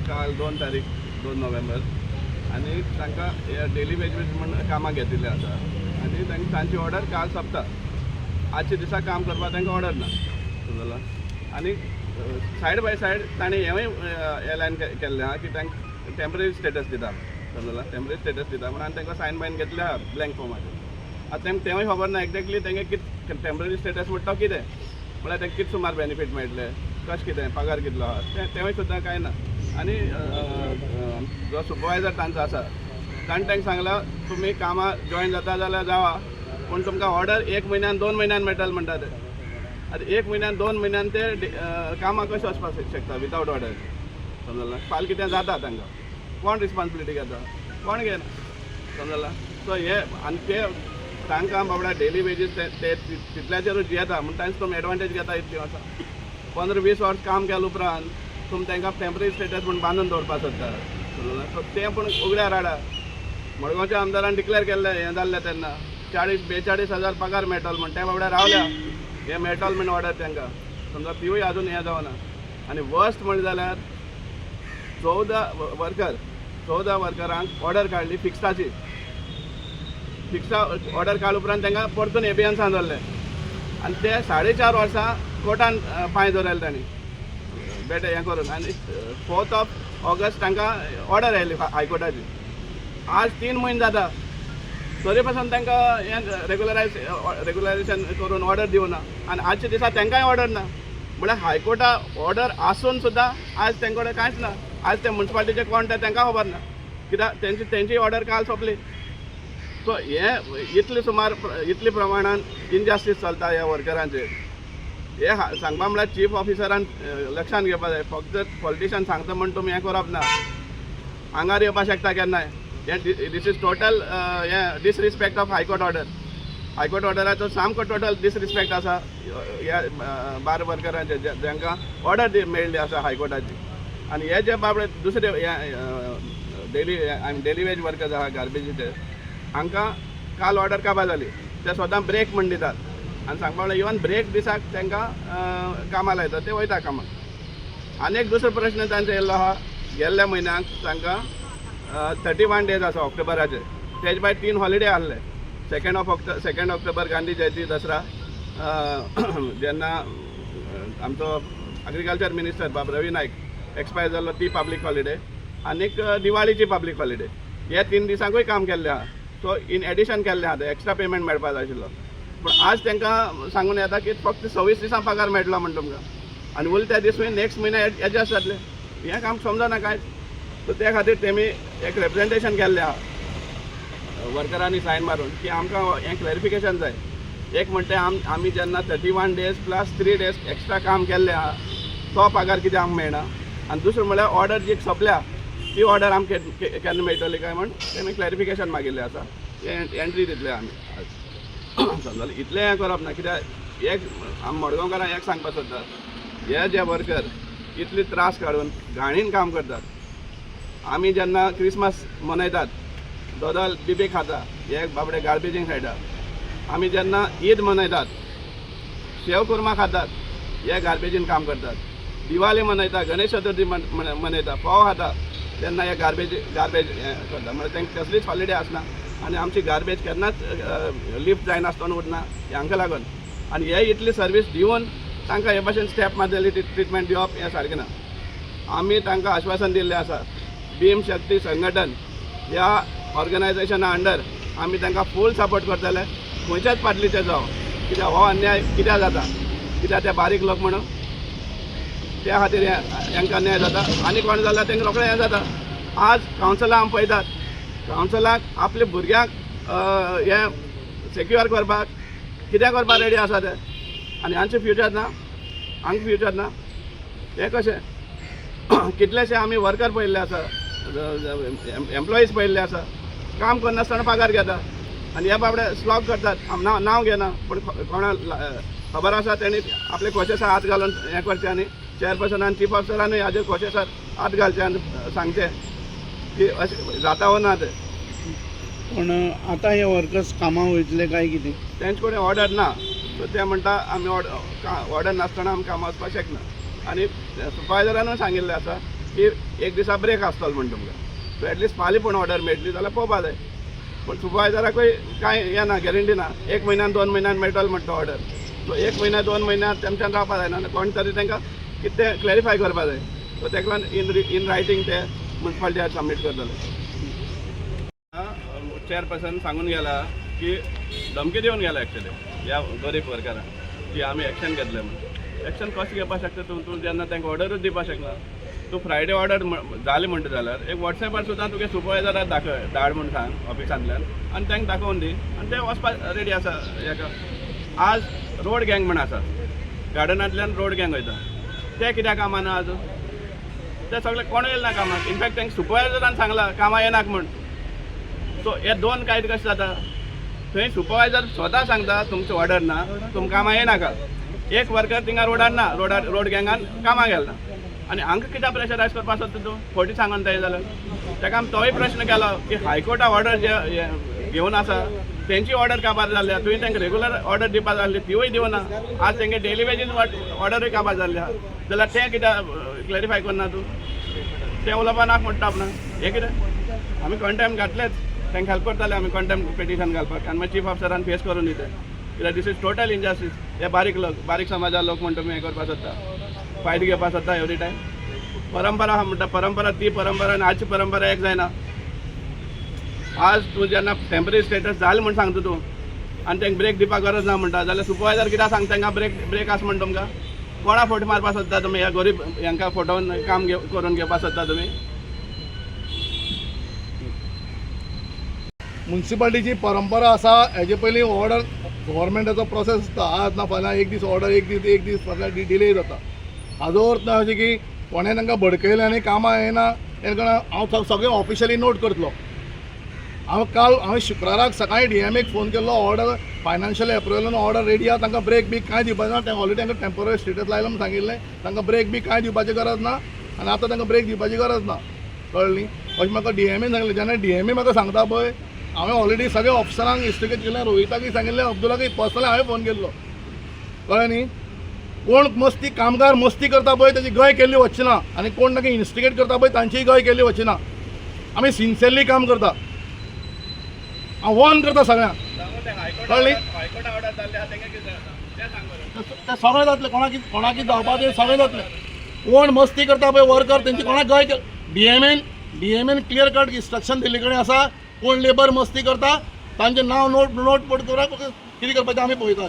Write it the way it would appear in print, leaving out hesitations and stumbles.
काल 2 तारीख, 2 नोव्हेंबर आनी तांकां डेली वेजीस म्हण कामाक घेतिल्लें आसा आनी तांकां तांची ऑर्डर काल सोंपता. आजच्या दिसा काम करपाक तांकां ऑर्डर ना, समजला? आनी सायड बाय सायड ताणें हेंवूय एलायन केल्लें आहा की तांकां टेंपररी स्टेटस दिता, समजला? टेंपररी स्टेटस दिता म्हणून आनी तांकां सायन बायन घेतले आहा ब्लँक फॉर्माचेर. आतां तांकां तेंवूय खबर ना एक्झॅक्टली तेंगे कित टेंपररी स्टेटस म्हणटा तो कितें, म्हळ्यार तांकां कितें सुमार बेनिफीट मेळटले, कशें कितें पगार कितलो आहा, तें तेंवूय सुद्दां कांय ना. आनी अ, अ, जो सुपरवायजर तांचो आसा, ताणें तांकां सांगलां, तुमी कामां जॉयन जाता जाल्यार जावा, पूण तुमकां ऑर्डर एक म्हयन्यान, 2 म्हयन्यान मेळटले म्हणटा ते. आतां एक म्हयन्यान, 2 म्हयन्यान ते कामाक कशें वचपाक शकता विदावट ऑर्डर, समजला? फाल्यां कितें जाता तांकां, कोण रिस्पॉन्सिबिलिटी घेता? कोण घेना, समजला? सो हे आनी ते तांकां बाबड्या डेली वेजीस ते ते तितल्याचेरूच जियेता म्हूण तांचे तुमी एडवांटेज घेता. इतलीं वर्सां, 15-20 वर्स काम केल्या उपरांत तुमी तांकां टेंपररी स्टेटस म्हूण बांदून दवरपाक सोदता, समजला? सो तें पूण उगड्यार हाडा. मडगांवच्या आमदारान डिक्लेअर केल्लें हें जाल्लें तेन्ना, 40-42 हजार पगार मेळटलो म्हण. ते बाबड्या रावल्या हें मेळटलो म्हण ऑर्डर तांकां, समजा. तिवूय अजून हें जावना. आनी वर्स्ट म्हणलें जाल्यार 14 वर्कर, 14 वर्करांक ऑर्डर काडली फिक्साची. फिक्सा ऑर्डर काडल्या उपरांत तांकां परतून एबियन्सान दवरलें आनी ते 4.5 वर्सां कोर्टान पांय दवरले तांणी बेटे हें करून. आनी 4th of August तांकां ऑर्डर आयली हायकोर्टाची. आज 3 म्हयने जाता, तरी पासून तांकां हें रेगुलरायझेशन करून ऑर्डर दिवना. आनी आजच्या दिसा तांकांय ऑर्डर ना. म्हळ्यार हायकोर्टा ऑर्डर आसून सुद्दां आज तांचे कडेन कांयच ना. आज ते मुन्सिपालिटीचे कोण ते तांकां खबर ना, कित्याक तेंची ऑर्डर काल सोंपली. सो हे इतले सुमार इतले प्रमाणान इनजस्टीस चलता ह्या वर्करांचेर. हे सांगपा म्हळ्यार चीफ ऑफिसरान लक्षान घेवपा जाय. फक्त पॉलिटिशियन सांगता म्हण तुमी हें करप ना. आंगार येवपाक शकता केन्नाय हें. This is total हें disrespect of High Court order. High court ऑर्डराचो सामको टोटल डिसरिस्पेक्ट आसा ह्या बार वर्करांचे, जांकां ऑर्डर मेळिल्ली आसा हायकोर्टाची. आनी हे जे बाबडे दुसरे daily daily veg workers आहा गार्बेजीचे, हांकां काल ऑर्डर काबार जाली. ते स्वता ब्रेक म्हण दितात आनी सांगपा म्हणल्यार इवन ब्रेक दिसाक तांकां कामां लायतात, ते वयता कामाक. आनी एक दुसरो प्रश्न तांचो येयल्लो आहा, गेल्ल्या म्हयन्याक तांकां 31 डेज आसा ऑक्टोबराचे, तेजे भायर तीन हॉलिडे आहले, 2nd of October Gandhi Jayanti, Dussehra, जेन्ना आमचो एग्रीकल्चर मिनिस्टर बाब रवी नायक एक्सपायर जाल्लो ती पब्लीक हॉलिडे, आनीक दिवाळीची पब्लीक हॉलिडे. हे 3 दिसांकूय काम केल्लें आहा. सो इन एडिशन केल्लें आहा, एक्स्ट्रा पेमेंट मेळपा जाय आशिल्लो. पूण आज तांकां सांगून येता की फक्त 26 दिसां पगार मेळटलो म्हण तुमकां आनी उरले त्या दीस नेक्स्ट म्हयने एडजस्ट जातले. हें काम समजना कांयच. सो त्या खातीर तेमी एक रेप्रेझेंटेशन केल्लें आहा वर्करांनी सायन मारून की आमकां हें क्लॅरिफिकेशन जाय. एक म्हणटा, आमी जेन्ना 31 days plus 3 days extra काम केल्लें आहा, तो पगार कित्याक आमकां मेळना? आनी दुसरें म्हणल्यार ऑर्डर जी सोंपल्या ती ऑर्डर आमकां केन्ना मेळटली काय म्हण तेमी क्लॅरिफिकेशन मागिल्लें आसा. हें एंट्री दितले आमी आज, समजलें? इतलें हें करप ना, कित्याक एक आमी मडगांवकारांक एक सांगपाक सोदता, हे जे वर्कर इतले त्रास काडून घाणीन काम करतात, आमी जेन्ना क्रिसमस मनयतात दोदोल बिबीक खाता, हे बाबडे गार्बेजींग खेळटा. आमी जेन्ना ईद मनयतात शेव कुर्मा खातात, हे गार्बेजीन काम करतात. दिवाळी मनयता, गणेश चतुर्थी मनयता, फोव खाता, तेन्ना हे गार्बेज गार्बेज हें करता. म्हळ्यार तांकां कसलीच हॉलिडे आसना. आनी आमची गार्बेज केन्नाच लिफ्ट जायनासतना उरना हांकां लागून. आनी हे इतली सर्वीस दिवन तांकां हे भाशेन स्टेप मारलेली ट्रिटमेंट दिवप हें सारकें ना. आमी तांकां आश्वासन दिल्लें आसा, भीम शक्ती संघटन ह्या ऑर्गनायझेशना अंडर आमी तांकां फूल सपोर्ट करतले, खंयच्याच पाटलीचे जावं. कित्याक हो अन्याय कित्याक जाता? कित्याक ते बारीक लोक म्हणून त्या खातीर हेंकां अन्याय जाता. आनी कोण जाल्यार तांकां रोखडें हें जाता. आज कावन्सिलां आमी पळयतात, कावन्सिलाक आपल्या भुरग्यांक हें सेक्युअर करपाक कितें करपाक रेडी आसा ते, आनी हांचें फ्युचर ना, हांकां फ्युचर ना. हें कशें? कितलेशे आमी वर्कर पळयल्ले आसा, एम्प्लॉईज पळयल्ले आसा, काम करनासतना पगार घेता आनी हे बाबडे स्लॉग करतात. नांव नांव घेना, पूण कोणा खबर आसा तेणी आपले कोशेसार हात घालून हें करचें आनी चेअरपर्सनान, चीफ ऑफिसरानूय हाजेर कोशेसार हात घालचें आनी सांगचें की अशें जाता वो ना तें. पण आतां हे वर्कर्स कामाक वयतले काय कितें? तेंचे कडेन ऑर्डर ना. सो ते म्हणटा, आमी ऑर्डर नासतना आमी कामां वचपाक शकना. आनी सुपरवायजरानूय सांगिल्लें आसा. की एक दिसा ब्रेक आसतलो म्हण तुमकां. सो एटलिस्ट फाल्यां पूण ऑर्डर मेळटली जाल्यार पळोवपा जाय. पूण सुपरवायजराकूय कांय हें ना, गॅरंटी ना. एक म्हयन्यान, 2 म्हयन्यान मेळटलो म्हणटा ऑर्डर. सो एक म्हयन्या, 2 म्हयन्यान तेमच्यान रावपा जायना. कोण तरी तांकां कितें क्लॅरिफाय करपा जाय. सो ताका लागून इन इन रायटींग ते मुन्सिपालिटी सबमीट करतले. चेअरपर्सन सांगून गेला की धमकी दिवन गेला एक्चुली ह्या गरीब वर्करांक की आमी एक्शन घेतले म्हणून. एक्शन कशें घेवपाक शकता तूं? तूं जेन्ना तांकां ऑर्डरूच दिवपाक शकना. तूं फ्रायडे ऑर्डर जाली म्हणटा जाल्यार एक वॉट्सॅपार सुद्दां तुगे सुपरवायजराक दाखय, धाड म्हूण सांग ऑफिसांतल्यान आनी तांकां दाखोवन दी आनी ते वचपाक रेडी आसा हेका. आज रोड गँग म्हण आसा, गार्डनांतल्यान रोड गँग वयता, ते कित्याक कामां ना आज? ते सगळे कोण येयले ना कामाक. इनफॅक्ट तांकां सुपरवायजरान सांगलां कामां येनाक म्हूण. सो हे दोन कायदे कशें जाता? थंय सुपरवायजर स्वता सांगता तुमची ऑर्डर ना, तुमकां कामां येनाका. एक वर्कर थिंगा रोडार ना, रोडार रोड गँगान कामां गेल ना. आनी हांकां कित्याक प्रेशरायज करपाक सोदता तूं? फटी सांगून जाय जाल्यार ताका आमी तोय प्रश्न केलो की हायकोर्टा ऑर्डर जे हे घेवन आसा तेंची ऑर्डर काबार जाल्या. तुवें तांकां रेगुलर ऑर्डर दिवपा जाल्ली, तिवूय दिवना. आज तेंगे डेली वेजीस ऑर्डरूय काबार जाल्ली आहा, जाल्यार तें कित्याक क्लॅरिफाय करना तूं? तें उलोवपा नाका म्हणटा आपणाक. हें कितें? आमी कंटेम्प्ट घातलेच, तांकां हेल्प करताले आमी कंटेम्प्ट पिटिशन घालपाक. आनी मागीर चीफ ऑफिसरान फेस करून दिते, कित्याक this is total injustice. हे बारीक लोक, बारीक समाजा लोक म्हण तुमी हें करपाक सोदता, फायदो घेवपाक सोदता एवरी टायम. परंपरा आहा म्हणटा, परंपरा ती परंपरा आनी आजची परंपरा एक जायना. आज तूं जेन्ना टेंपररी स्टेटस जालें म्हण सांगता तूं आनी तांकां ब्रेक दिवपाक गरज ना म्हणटा, जाल्यार सुपरवायजर कित्याक सांगता तांकां ब्रेक ब्रेक आसा म्हण तुमकां? कोणा फट मारपाक सोदता तुमी? ह्या गरीब हांकां फटोवन काम घेव करून घेवपाक सोदता तुमी? मुन्सिपाल्टीची परंपरा आसा. हेजे पयलीं ऑर्डर गव्हर्मेंटाचो प्रोसेस आसता. आज ना फाल्यां एक दीस ऑर्डर, एक दीस, एक दीस फाल्यां डिले जाता. हाजो अर्थ ना अशें की कोणें तांकां भडकयलें आनी कामां येना. तें हांव सगळें ऑफिशियली नोट करतलो. हांव काल, हांवें शुक्राराक सकाळीं डीएमएक फोन केल्लो. ऑर्डर फायनान्शियल एप्रुवलान ऑर्डर रेडी आहा. तांकां ब्रेक बी कांय दिवपाचें ना. तें ऑलरेडी तांकां टेंपररी स्टेटस लायलो म्हूण सांगिल्लें. तांकां ब्रेक बी कांय दिवपाची गरज ना आनी आतां तांकां ब्रेक दिवपाची गरज ना, कळ्ळें न्ही? अशें म्हाका डीएमएन सांगलें. जेन्ना डीएमए म्हाका सांगता पळय, हांवें ऑलरेडी सगळे ऑफिसरांक इन्स्टिगेट केलें, रोहिताकूय सांगिल्लें, अब्दुलाकूय पर्सनली हांवें फोन केल्लो, कळ्ळें न्ही? कोण मस्ती कामगार मस्ती करता पळय, ताची गय केल्ली वचची ना आनी कोण ताका इन्स्टिगेट करता पळय, तांचीय गय केल्ली वचची ना. आमी सिन्सियरली काम करता. हांव वॉर्न करता सगळ्यांक. कळ्ळी? हायकोर्टा ऑर्डर जाल्ली आहा, तांकां कितें जाता तें सांग बरें. ते सगळें जातलें. कोणाक कोणाकी जावपा तें सगळें जातलें. कोण मस्ती करता पळय वर्कर, तेंची कोणाक गय डीएमएन क्लियर कट इन्स्ट्रक्शन दिल्ले कडेन आसा. कोण लेबर मस्ती करता तांचें नांव नोट नोट पड करा. कितें करपाचें आमी पळयता.